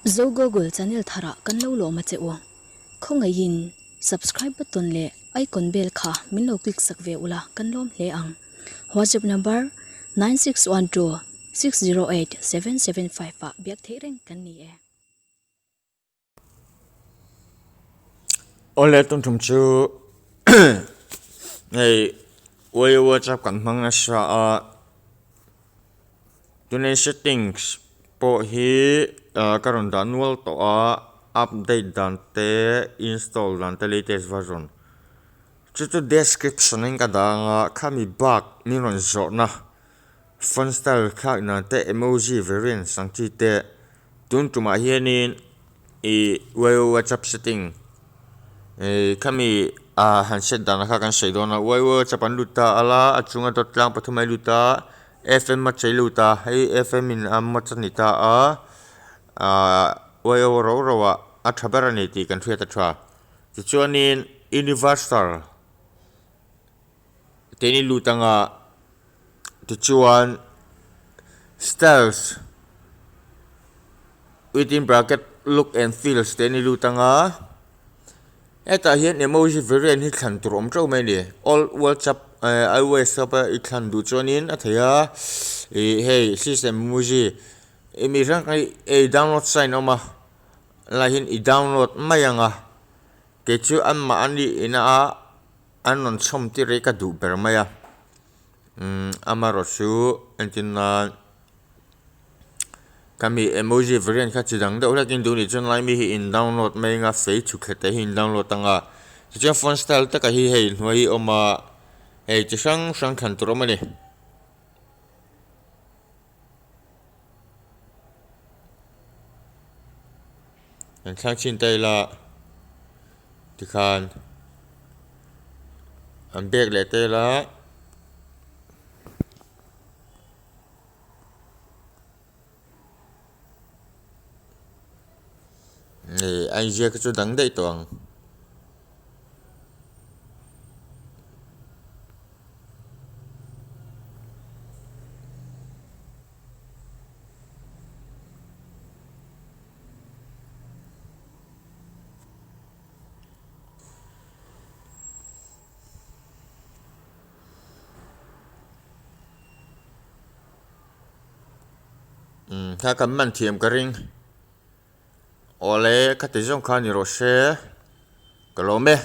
Zo Google channel tharah kan lo lawm a che u. Khawngaihin subscribe button leh icon bell kha min lo click sak ve ula kan lawm hle ang. WhatsApp number 9612608775 ah biak theih reng kan ni e. Awle tun tum chu hei WhatsApp kan hmang nasa a tunlai settings pawh hi ah ka rawn dah nual tawh a update dan te install dan te latest version chu chu description in ka dah ang a khami bak min rawn zawhna font style thlak dan te emoji variants ang chi te. Tun tumah hianin ih WhatsApp setting ih khami ah han set dan kha kan sawi dawn a WhatsApp an lut ta ala a chunga dawt tlang pathum a lut a F_M a chei lut a hei F_M in a match a ni ta a ah ro ro ah a tha ber a ni tih kan hriat a tha tichuanin universal keini lut anga tichuan styles within bracket look and feels te an ni lut anga hetah hian emoji variant hi thlan tur awm teuh mai a ni all whatsapp eh ios app a i thlan duh chuanin a thei a ih hei system emoji emi hrang hrang hi download sign a awm a lai hian i download mai anga kei chu anmahni ina a. An rawn chhawm tir hi ka duh ber mai a, umm amaherawh chu entir nan ka mi emoji variant kha chi dang deuh hlek in duh nih chuan lai mi hi in download mai anga fei chhuk thla te hi in download anga tichuan font style taka hi hei hnuai hi a awm a hei chi hrang hrang thlan tur a awm a ni. Kan thlak chhin ta ila tikhan an bag leh ta ila ih a inziak hi chu dang daih tawh ang. Umm kha kan man thiam ka ring awle khati zawng kha ni rawh se ka lawm e.